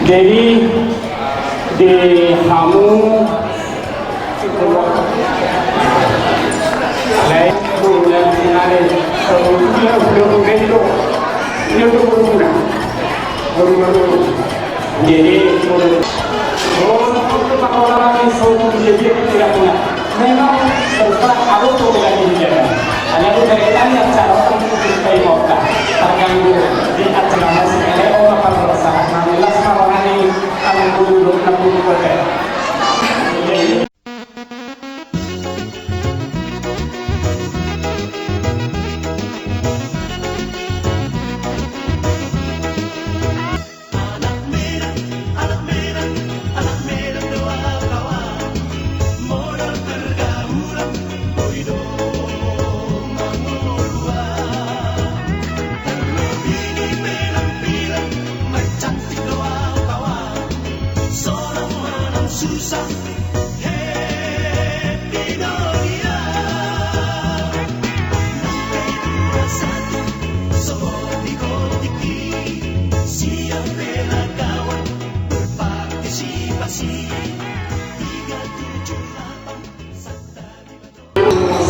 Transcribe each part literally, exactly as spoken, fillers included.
Jadi di hamu lae, bulan sinale, sebetulnya belum bentuk. Ini untuk berguna. Jadi, untuk pakola lagi, untuk jadi tidak punya. Memang serta harus pemuda ini jaga. Hanya itu dari tadi acara untuk kita terganggu di acara musik ini, oh, apa perasaan? Nah, jelas, kalau ini, kalau dulu, dulu, dulu, dulu, dulu. Jadi,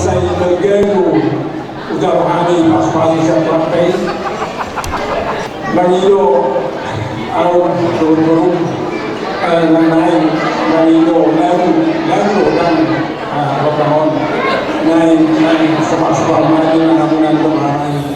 Sai terganggu utar hami pas-pasi siap praktek. Mangido au turun-turun, eh, nang naik, mangido lagu, lagu dan, ah, rokangon. Naik, naik, sepas-pas maju, nang amunan tu ramai.